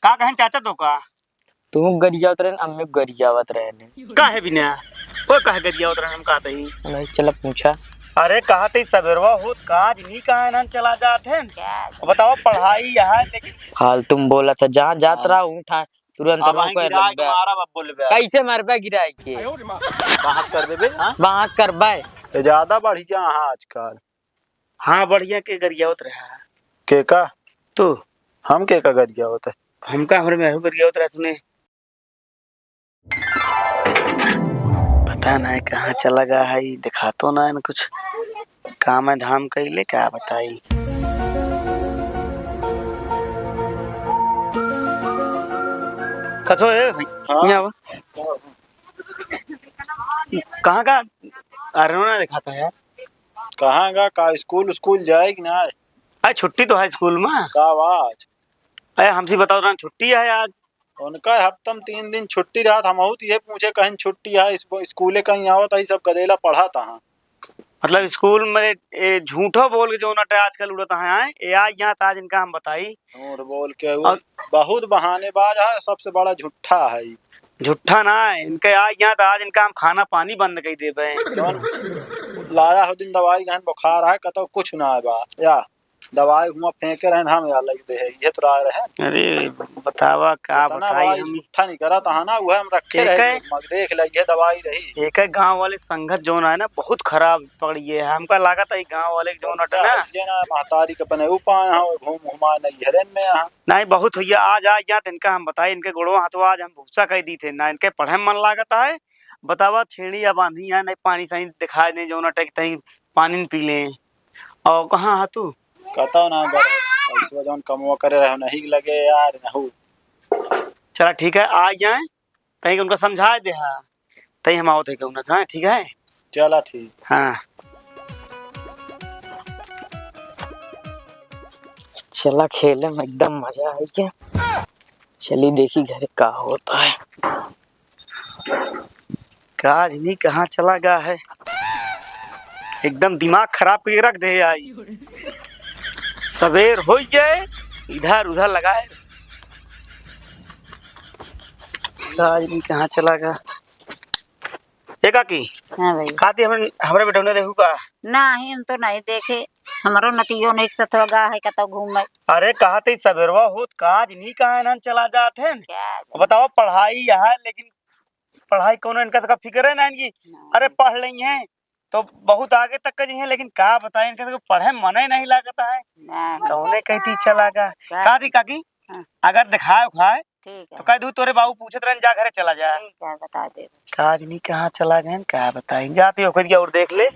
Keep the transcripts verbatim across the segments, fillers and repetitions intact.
का कहेन चाचा तो का? तू गरियावत रहेन, अम्मी गरियावत रहेन। काहे बिना? ओ काहे गरियावत रहेन, हम कहत ही। नहीं, चला पूछा। अरे कहत ही सबेरवा होत काज नहीं कहा ना चला जात है। बतावा पढ़ाई यहाँ लेकिन। फालतू में बोला था, जहाँ जात हाँ। रहा उठा तुरंत अब रोक वहीं गिराए के लगबे। मारब, अब बोलबे। कैसे मारबे गिराए के? बहस करबे बे, हाँ? बहस करबे। ये ज्यादा बढ़ गया हाँ आजकल। हाँ, बढ़िया के गरियावत रहा। के का? तू। हम के का गरियावत है? हमका हमरे मेहू गरियावत रहा सुने। पता नहीं कहाँ चला गया है, ई देखातो ना है कुछ। काम है धाम कैले, का बताई। कसो है भाई? हाँ। यहाँ आवा। कहाँ का? अरे ना दिखाता है यार। कहाँ का, का स्कूल, स्कूल जाए कि ना? अरे छुट्टी तो है स्कूल में। का आज? अरे हमसे बताओ ना, छुट्टी है आज। उनका हफ्ता में तीन दिन छुट्टी रहत, हमहू तो ये पूछे कहीं छुट्टी है, इस-, स्कूले कहीं आवत है, सब गदेला पढ़त है। मतलब स्कूल में ए, झूठो बोल के जो नटे आजकल उड़त है, आए, ए आज यहाँ आज इनका हम बताई। झूठ बोल के वो और बहुत बहानेबाज है, सबसे बड़ा झूठा है ई। झूठा ना है, इनके आज यहाँ आज इनका हम खाना पानी बंद कर देबे। जौन लाया हो दिन दवाई गहन बुखार है, कतौ कुछ ना है बा, या दवाई हुआ फेंके रहन, हम या लग दे है, ये तो राय रहे। अरे बतावा का इतना बताई बड़ा हम। झूठा नहीं करत है ना, वह हम रखे एक रहे, है। मग देख ले, ये दवाई रही। एक है गांव वाले संगत जौन है ना, बहुत खराब पकड़िए है। हमका लागत है गांव वाले जौन हटे ना। ये ना महतारी के अपने ऊपर है, घूम घुमा नहीं हरेन में है। नहीं, बहुत हुइया, आज, आज जात इनका हम बताई, इनके गोड़वा हाथवा आज हम भूसा कह दी थे ना, इनके पढ़े में मन लागत है। बतावा छेड़ी या बांधी है, नहीं पानी सही दिखाई दे, जौन अटक तही पानी न पी ले। और कहाँ है तू? कहता ना घर है, ऐसे जौन कमवा करे रहे नहीं लगे यार, नहू। चला ठीक है, आ जाए। तहीं उनका समझाए दे हा, तहीं हम आवत है कहूँ ना, हाँ, ठीक है? चला ठीक। हाँ। चला खेले में एकदम मजा आई क्या? चली देखी घरे का होता है। का जनी कहाँ चला गया है, एकदम दिमाग खराब करके रख दे आई। सबेर हो जाए, इधर उधर लगाए। का जनी कहाँ चला गया। ए काकी, हाँ भाई। काकी हमरे, हमरे बेटौने देखू का? नाही, हम तो नहीं देखे, हमरो नतियो नहीं सथवा गा है कतौ घूमे। अरे कहत ही सबेरवा होत काज नहीं कहा है, चला जात है। क्या जाने? बतावा पढ़ाई यहाँ, लेकिन पढ़ाई कौनो इनका तक फिक्र है ना इनकी। नहीं। अरे पढ़ लेइहैं तो बहुत आगे तक का जइहैं, लेकिन का बताई इनका तक पढ़े मने नहीं लागत है। नहीं। कौने कहती चला गा। क्या? का दी काकी? हाँ। अगर दिखाए उखाए ठीक है। तो कह दू तोरे बाबू पूछत रहन, जा घरे चला जा। ठीक है, बता दे। काज नहीं कहाँ चला गए, का बताई, जाते हो खुद और देख ले।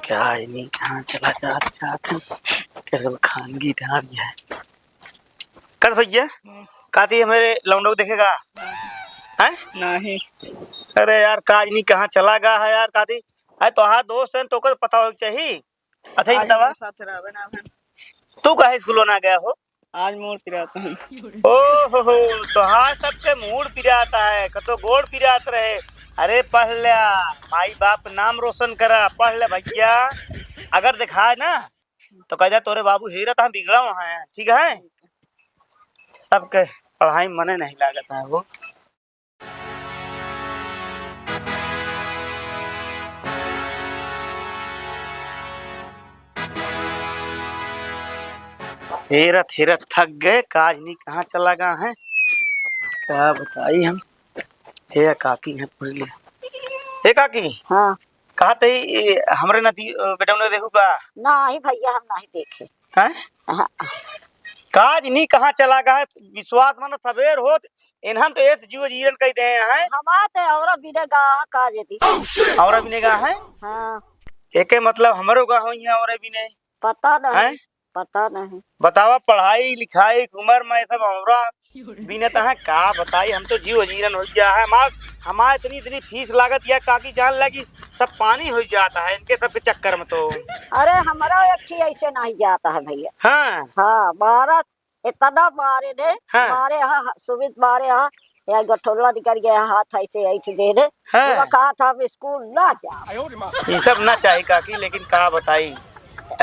काज नहीं कहाँ चला जात, जात कैसे खानगी ढाल है। कद भैया, हम्म। काती हमरे लौंडो देखेगा? हैं? नहीं। अरे यार, काज नहीं कहाँ चला गया है यार, काती। अरे तोहार दोस्त है, तो ओकर पता हो चाहिए। अच्छा, ये आज बतावा। हमारे साथ रहबे ना है। तू काहे स्कूल ना गया हो? आज मूड पिराता है। ओ हो हो, तोहार सबके मूड पिराता है, कतो गोड़ पिरात रहे। अरे पढ़ लिया, माई बाप नाम रोशन करा, पढ़ ले भैया। अगर दिखाए ना, तो कह जा तोरे बाबू हेरत हैं, बिगड़ा वहाँ है, ठीक है? सबके पढ़ाई मने नहीं लागत है वो। हेरत हेरत थक गए, काज नहीं कहाँ चला गया है, का बताई हम। हे काकी है पहले। हे काकी। हाँ। कहा ते ई हमरे नती, अ, बेटौने देखू का? नाही भैया, हम नाही देखे। हैं? हाँ। काज नहीं कहाँ चला गया है, विश्वास मन सबेर होत, इन्हन तो एस जीव जीरन कह दे हैं। हमार तो औरा बिने गा, काज दी। औरा बिने गा है? हाँ। एके मतलब हमरो गा होई है औरा बिने। पता नहीं। हैं? पता नहीं। बतावा, पढ़ाई लिखाई उम्र में सब हमरा बिनत है, का बताई, हम तो जीव जीरन हो गया है। हमार, हमार इतनी, इतनी फीस लागत या काकी जान लगी, सब पानी हो जाता है इनके सबके चक्कर में तो। अरे, हमरा एक ही ऐसे नहीं जाता है भैया। हाँ। हाँ, मारा इतना मारे ने, हाँ। मारे हा, सुमित मारे हा, या गठोलवा निकल गया, हाथ ऐसे ऐसे दे ने। हाँ। वो कहा था, "हम स्कूल ना जाओ।" ये सब ना चाही काकी, लेकिन का बताई।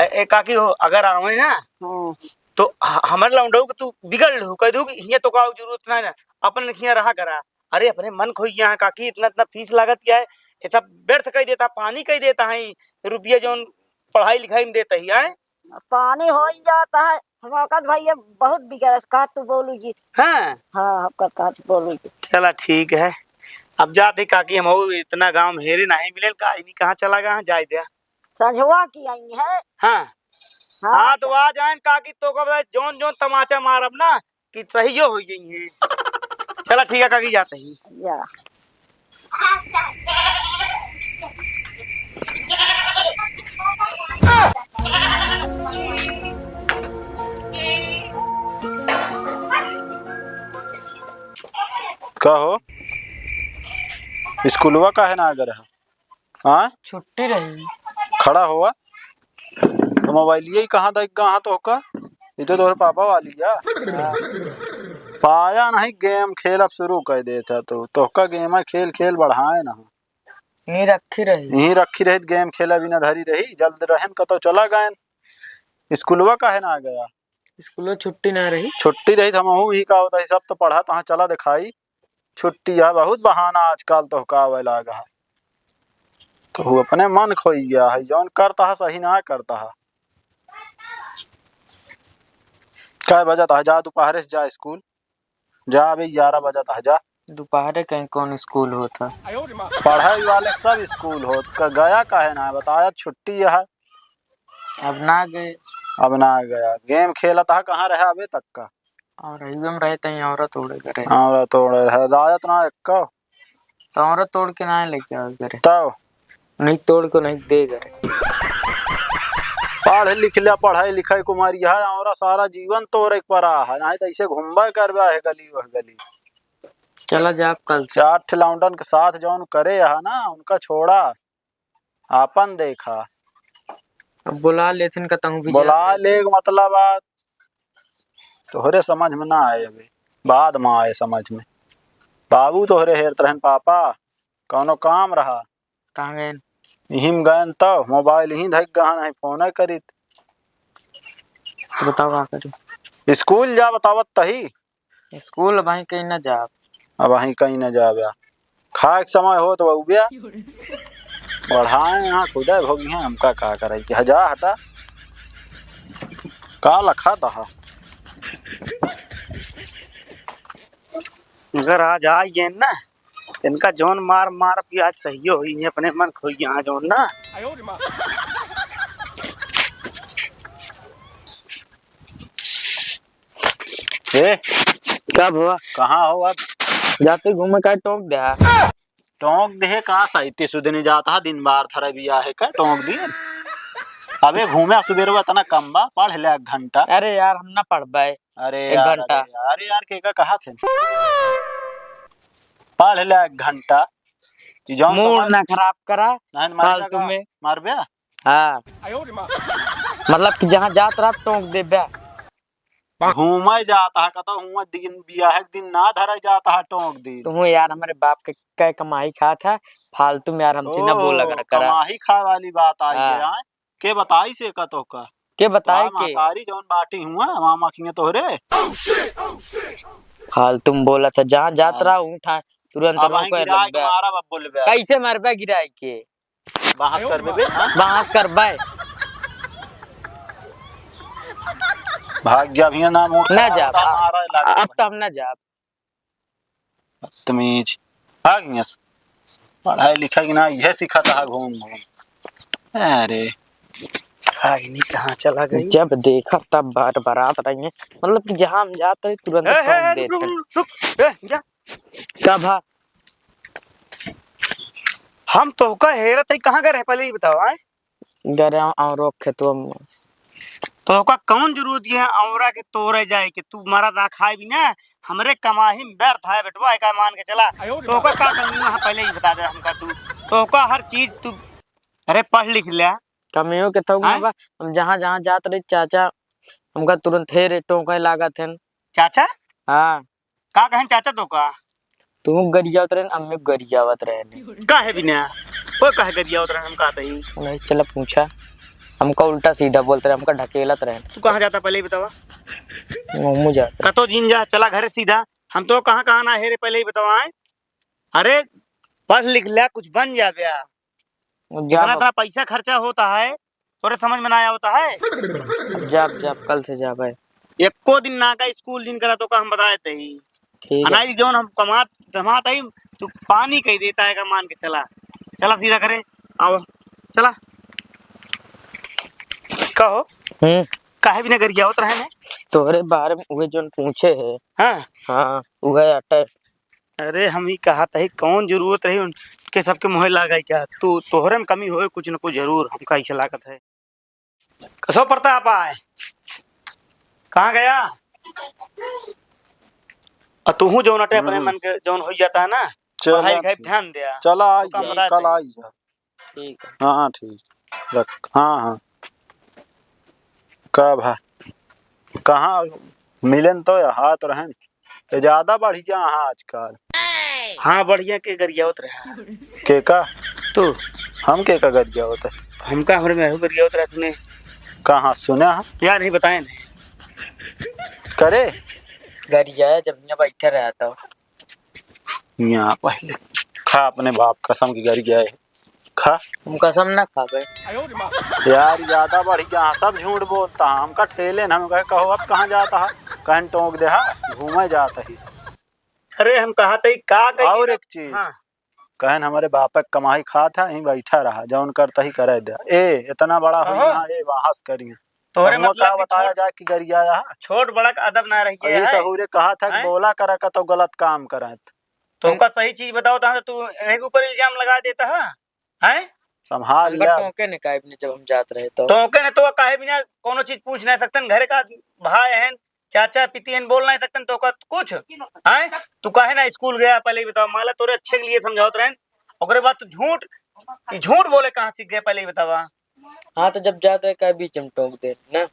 ए, ए, काकी हो, अगर आवे ना, हाँ। तो ह-, हमर लौंडऊ के तू बिगड़ लहू, कह दू कि हियाँ तो का जरूरत ना है ना, अपन हियाँ रहा करा। अरे, अपने मन खोई यहाँ काकी, इतना, इतना फीस लागत क्या है? ये सब व्यर्थ कह देता, पानी कह देता है, रुपया जौन पढ़ाई लिखाई में देता ही आए। पानी हो ही जाता है। हम कहत भैया बहुत बिगड़त, कहा तू बोलू जी। हाँ। हाँ, हम कहत, कहा तू बोलू जी। चला ठीक है, अब जाते काकी, हम इतना गाँव में हेरे नहीं मिले, का इन्हीं कहाँ चला गया, जाए दिया। संझवा की आई है। हाँ। हाँ, हाँ, तो आ जाए काकी, तो कब जौन जौन तमाचा मारब ना कि सही हो गई है। चला ठीक है काकी, जाते ही। या। का हो, स्कूलवा काहे ना आ गए रहा? हाँ? छुट्टी रही। खड़ा होवा। तो मोबाइलिया ही कहाँ देख गया तोहका? ये तो तोहरे पापा वाली है। हाँ। पाया नहीं, गेम खेल अब शुरू कर देता तो। तोहका गेम है, खेल खेल बढ़ाए ना। यहीं रखी रही। यहीं रखी रही, गेम खेला बिना धरी रही। जल्द रहन कतो चला गए। स्कूलवा काहे ना आ गया? स्कूलो छुट्टी ना रही। छुट्टी रही तो हमहू ही का होता है, सब तो पढ़ा तहाँ चला दिखाई। छुट्टी है, बहुत बहाना आजकल तोहका आवे लागा है। तो हु अपने मन खोई गया है, जौन करता है सही ना करता है। कै बजत है, जा दोपहरे से जा स्कूल, जा अबे ग्यारह बजत है, जा। दोपहरे कहीं कौन स्कूल होता? पढ़ाई वाले के सब स्कूल होत, क-, गया काहे ना है, बताया छुट्टी है। अब ना गए। अब ना गया। गेम खेलत हा, कहाँ रहा अबे तक का? और रही हम रहे तहीं औरत ओड़े करे। औरत ओड़े रहे, राजत ना एक का। तो औरत तोड़ के ना लेके आवे करे। तब? नहीं तोड़ को नहीं दे करे। पढ़ लिख लिया, पढ़ाई लिखाई कुमारी है, औरत सारा जीवन तोरे के परा है, नहीं तो ऐसे घूमबे करबे है गली वह गली। चला जाब कल से। चार ठे लौंडन के साथ जौन करे है ना, उनका छोड़ा। आपन देखा। अब बुला लेथिन का तहूँ भी बुला जात ले, मतलब आ, तोहरे समझ में ना आए अबे, बाद में आए समझ में। बाबू तोहरे हेरत रहन, पापा, कौनो काम रहा? कहाँ गए? इहिम गए तो मोबाइल ही धक गहन है, फोन करित। तो बताओ का करी? स्कूल जा बतावत तही। स्कूल अबहीं कहीं ना जाब। अबहीं कहीं ना जाब या। खाए के समय होत बा उबिया। बढ़ाए यहाँ खुदे भोगी हैं, हमका का करे के? जा हटा। का लखा तहा? अगर आज आई गए ना, इनका जौन मार मार भी आज सही होई, ये अपने मन खोई यहाँ जौन ना। ए, का भवा? कहाँ हो अब? जाते घूमे का टोक दे। टोक दे का साइते सुधने जाता है, दिन बार धरा भी आहे का टोक दे। अबे घूमे सुबेरवा इतना कम बा, पढ़ ले एक घंटा। अरे यार, हम ना पढ़बे। अरे एक यार, घंटा। अरे यार, अरे यार, के का कहा थे? पढ़ ले एक घंटा। कि जौन मूड समय ना खराब करा, नहीं, मार फालतू का? में। मारबे? हाँ। मतलब कि जहाँ जात रहा टोक देबे। घूमे जात हा, कतो हुआ दिन बियाह के दिन ना धरे जात हा टोंक दिन। तुहूँ यार हमरे बाप के कै कमाई खात हा, फालतू में यार हमसे ना ओ, बोला कर करा। कमाई खाए वाली बात आई है, हाँ। आय? के बताई से का तोहका? के बताई तोहार के? महतारी जौन बाटी हुआ, मामा खिया तोहरे। फालतू में बोला था, जहाँ जात हाँ। रहा उठा, तुरंत अब रोक वहीं गिराए के लगबे। मारब, अब बोलबे। कैसे मारबे गिराए के? बहस करबे बे, हाँ? बहस करबे। भाग जा, अभी ना मूड ना खराब जाब, होता, अब, मारा लागे अब भाई। तो हम ना जाब। बदतमीज। भाग यहाँ से। पढ़ाई लिखाई ना, यह सिखाता है घूम घूम। अरे। भाई नहीं कहाँ चला गई? जब देखा तब बार बरात रही है। मतलब कि जहाँ हम जात रहे तुरंत ए, ए, टोक ए, देत रुक, है। रुक, रुक, ए, जा। का भा? हम तोहका हेरत हई, कहाँ गए रहे, पहले ई बतावा, आय? गए रहे औरो खेतवा में। तोहका कौन जरूरत है औरा के तोरे जाए के? तू मरा ना खाए भी ना, हमरे कमाही में व्यर्थ है बेटवा, एका मान के चला। तोहका का कमी है, पहले ई बता दे हमका तू। तोहका हर चीज तू, अरे पढ़ लिख ले। कमियों के थोक ना आय? बा, हम जहाँ जहाँ जात रही चाचा हमका तुरंत हेरे टोके लागत हन। चाचा? हाँ। का कहन चाचा तोका? तू गरियावत रहन, अम्मी गरियावत रहन। काहे बिना? ओ काहे गरियावत रहन, हम कहत ही। नहीं, चला पूछा। हमका उल्टा सीधा बोलत रहे, हमका ढकेलत रहे। तू कहाँ जाता पहले ही बतावा? मुँह जाता। कतो जिन जा, चला घरे सीधा। हम तो कहाँ कहाँ ना हेरे, पहले ही बतावा, हैं? अरे, पढ़ लिख लिया, कुछ बन जा बे। जा इतना, बा- इतना पैसा खर्चा होता है, तोरे समझ में ना आवता है। अब जाब, जाब, कल से जाब है। एको दिन ना का स्कूल जिन करा तो का हम बताए तही। ठीक है। अनाज जौन हम कमात, धमात ही, तू पानी कही देता है का, मान के चला। चला सीधा करे, आओ, चला। कहो, हम्म। काहे बिना गरियावत रहे ने? तोहरे बारे में उहे जौन पूछे है। हाँ। हाँ, उहे अटे। अरे, हम ही कहा तही, कौन जरूरत रही उनके सबके मुँहे लागाई का? तू, तोहरे में कमी होए कुछ न कुछ जरूर, हमका ऐसे लागत है। कसो प्रताप आए, कहाँ गया? आ तूहू जौन अटे अपने हम्म। मन के जौन हो जाता है ना, चला पढ़ाई लिखाई ठीक। ध्यान दिया। चला तो आई काम जा, बताए कल तही। आई जा। ठीक है। हाँ, ठीक। रख। हाँ, हाँ। का भा? कहाँ मिलेन तो यहाँ तो रहन। ये ज्यादा बढ़िया हाँ आजकल। हाँ, बढ़िया के गरियावत रहा। के का? तू। हम के का गरियावत है? हमका हमरे में गरियावत रहा सुने। कहाँ सुना है? यार नहीं बताए नहीं। करे? गरिया जब यहाँ बैठे रहा तो। यहाँ पहले खा अपने बाप कसम की गरिया है। खा। हम कसम ना खाबे। यार, ज्यादा बढ़ गया, सब झूठ बोलता है। हमका ठेले न, हम कहे, "कहो, अब कहाँ जाता है?" कहन, "टोंक दे, हाँ, घूमे जाता ही।" अरे, हम कहा तही, का कही? और एक चीज, हाँ। कहन, "हमारे बाप के कमाई खात है, यहीं बैठा रहा, जौन करता ही करे दे।" ए, इतना बड़ा हो कहो। यहाँ, ए, बहस करिए। तोहरे हमको मतलब का कि बताया छोट, जाए कि गरियाया है? छोट बड़ा का अदब ना रही और है। ये सहूरे कहा था कि हैं? बोला करा का तो गलत काम करत। तो ओका सही चीज बताओ, तहाँ तो तू इन्हीं के ऊपर इल्जाम लगा देता है, हैं? संभाल हमका लिया। टोके ने काहे बिना जब हम जात रहे तो? टोके ने तो काहे बिना कोनो चीज पूछ नहीं सकते, घर का भाई हैं, चाचा पिती हैं, बोल नहीं सकते तो का कुछ, हैं? तू काहे ना स्कूल गया, पहले ही बताओ। माला तोरे अच्छे के लिए समझावत रहे, ओकरे बाद तू झूठ, ई झूठ बोले कहाँ सीख गए, पहले ही बतावा। हाँ, तो जब जात रहे, काहे बीच में टोक दे ना?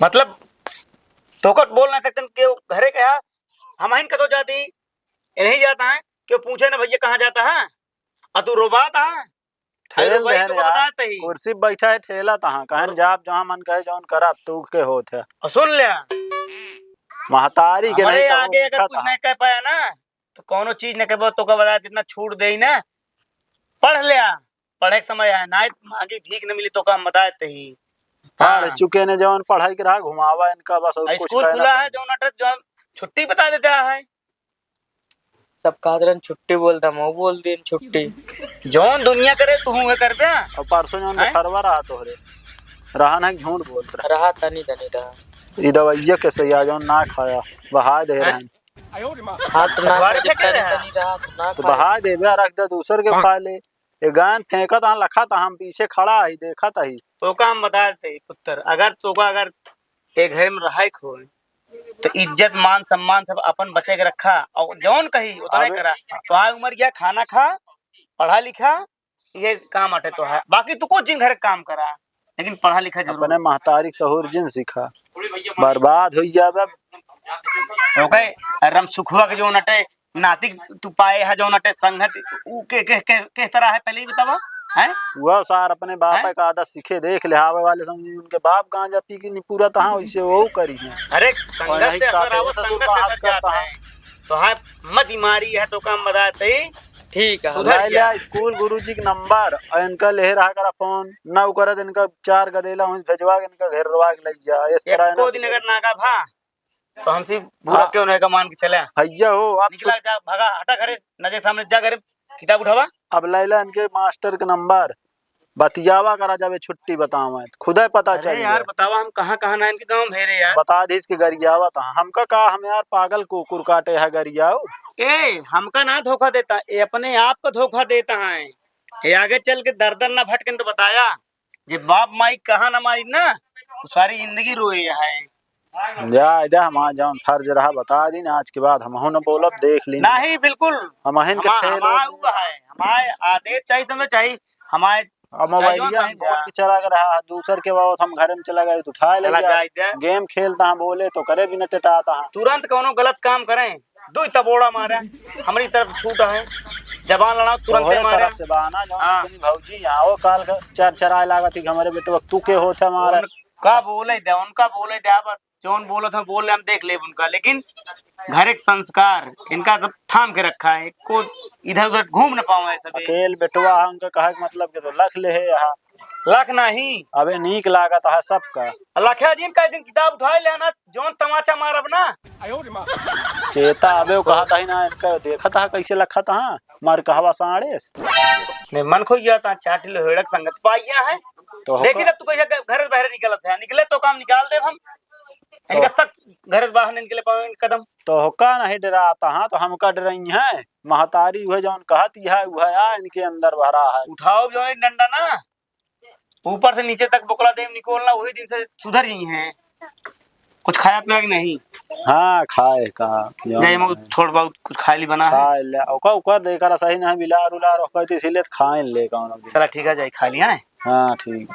मतलब, तोकत बोल नहीं सकते कि घरे के है, हम हिन कतो जाती, इन्हीं जाता है, क्यों पूछे ना भैया कहाँ जाता है? आ तू रोबात है? ठेल अरे भाई, देहन तू यार, बताते ही। कुर्सी पे बैठा है, ठेला तहाँ, कहन और जाब जहाँ मन कहे जौन करब, तू के होत है। और सुन ले, महतारी के हमारे नहीं सब आगे अगर सीखा कुछ तहाँ। नहीं कह पाया ना, तो कौनो चीज न कहबो, तोका बता, जितना छूट देई ना, पढ़ लिया, पढ़े के समय आए, ना मांगी भीख न मिली, तोका हम बताए तही। पढ़ हाँ। चुके ने, जौन पढ़ाई के रहा, घुमावा इनका बस, और आ, कुछ स्कूल कहना खुला है, नहीं। जौन अटत, जौन छुट्टी बता देता है। सब कहत रहन छुट्टी बोल दे, हम बोल दिन छुट्टी। जौन दुनिया करे, तू हुए कर दे। और परसों जौन हैं? बुखारवा रहा तोहरे, रहा ना, झूठ बोलत रहा। रहा, तनी, तनी रहा। ई दवाइया के सैया जौन ना खाया, बहा दे हैं? रहन। हाँ, तो ना अखबार खा, फेंके तनी, रहा। तनी रहा, तो ना तो खा। बहा देबे, रख दे, दूसर के खा ले। ये गायन फेंकत हाँ, लखत हाँ, हम पीछे खड़ा ही, देखत ही। तोका हम बता देते ही, पुत्र, अगर तोका अगर ए घर में रहे के होए, तो इज्जत, मान, सम्मान सब अपन बचे के रखा, और जौन कही, उतना ही अबे करा। तो आ उम्र गया, खाना खा, पढ़ा लिखा, ये काम आटे तो है। बाकी तू कुछ जिन घर के काम करा, लेकिन पढ़ा लिखा जरूर। अपने महतारी के सहूर जिन सीखा, बर्बाद हो जाबे। ओके, रम सुखुआ के जौन अटे, नाती तू पाए है जौन अटे संगत, ऊ के, के, के, के तरह है, पहले ही बतावा, हैं? वह सार अपने बाप हैं? का आदत सीखे, देख ले, आवे वाले समय उनके बाप गांजा पी के नहीं पूरा तहाँ, वैसे वो करी है। अरे, और संगत नहीं से अगर चाहते, आवत, ऐसा संगत से बात सब करता जाता है। है। तो हाँ, मत ही मारी है, तो काम बताते ही। ठीक है। सुधर ले गया। लिया स्कूल गुरुजी के नंबर, और इनका ले रहा करा फोन, ना उ करत, इनका चार गदेला वहीं भेजवा के इनका घेरवा के लग जा, इस तरह एको ना दिन सुधर। अगर नागा भा, तो हमसे बुरा हाँ। क्यों नहीं का मान के चले? भैया हो, आप निकला छुट- जा, भागा, हटा घरे, नजर सामने जा घरे, किताब उठावा। अब लैला इनके मास्टर के नंबर, बतियावा करा जाबे, छुट्टी बतावा, खुदे पता अरे चल यार, जाए। बतावा, हम कहाँ, कहाँ ना इनके गाँव भेरे यार। बता दीस के गरियावा था, हमका का, हम यार पागल कुकुर काटे है गरियाऊ। ए, हमका ना धोखा देता, ये अपने आप को धोखा देता है। ये आगे चल के दर दर ना भटकन तो बताया। जे बाप माई कहा ना मारी ना, तो सारी जिंदगी रोए है। जा, जा, हमार जौन फर्ज रहा बता दीन, आज के बाद हमहू न बोलब, देख लीन। नहीं, बिल्कुल। हमहिन के हमा-, ठेल हमार हो। उ है, हमार आदेश चाहिए तो चाहिए, हमार अब चाहिए मोबाइलिया नहीं हम जा। फोन के चला के रहा, दूसर के बाबत हम घर में चला गए तो उठा ले चला गया। जाए दे। गेम खेलता हाँ, बोले तो करे भी न टेटाता हाँ। तुरंत कौनो गलत काम करें, दुई तबोड़ा मारे, हमरी तरफ छूट है, जबान लड़ाओ, तुरंते तोहरे मारे। तरफ से बहाना, जौन हाँ। अपनी भौजी यहाँ, वो काल का चर चराए लागत थी कि हमारे बेटवा तू के होत है हमारा। उनका बोले दे, उनका बोले दे, अब जौन बोलत हैं, बोल ले, हम देख लेब उनका, लेकिन घर एक संस्कार, इनका सब थाम के रखा है, को इधर उधर घूम न पावे सबे। अकेल बेटवा है, उनका कहे के मतलब कि तो लख ले है यहाँ। लख नहीं। अबे नीक लागत है सबका। लखा जी, इनका एक दिन किताब उठाए ले ना, जौन तमाचा मारब ना। चेता अबे वो कहत ही ना, इनका देखत है कैसे लखत है, मार कहवा साड़ेस। ने मन खोइ गया था, चाट लो हेड़क संगत पाइया है। तो देखी होका। तब तू कैसे घ-, घर से बाहर निकलत है, निकले तो काम निकाल देब हम। इनका तो सख्त घर से बाहर नहीं निकले पावे कदम। तो होका नहीं डरात है, तो हमका डरई है। महतारी उहे जौन कहत है, उहे आ इनके अंदर भरा है। उठाओ जौन डंडा ना, ऊपर से नीचे तक बोकला देब निकोल ना, वही दिन से सुधर गई हैं। कुछ खाया पिया कि नहीं? हाँ, खाए का, जौन जाए मग है। थोड़ा बहुत कुछ खाए ली बना है। खाए ले, ओका, ओका देकर सही नहीं, बिलार उलार ओका, तो इसीलिए तो खाए ले कौन अब। चला ठीक है, जाए खा लिया है। हाँ, ठीक।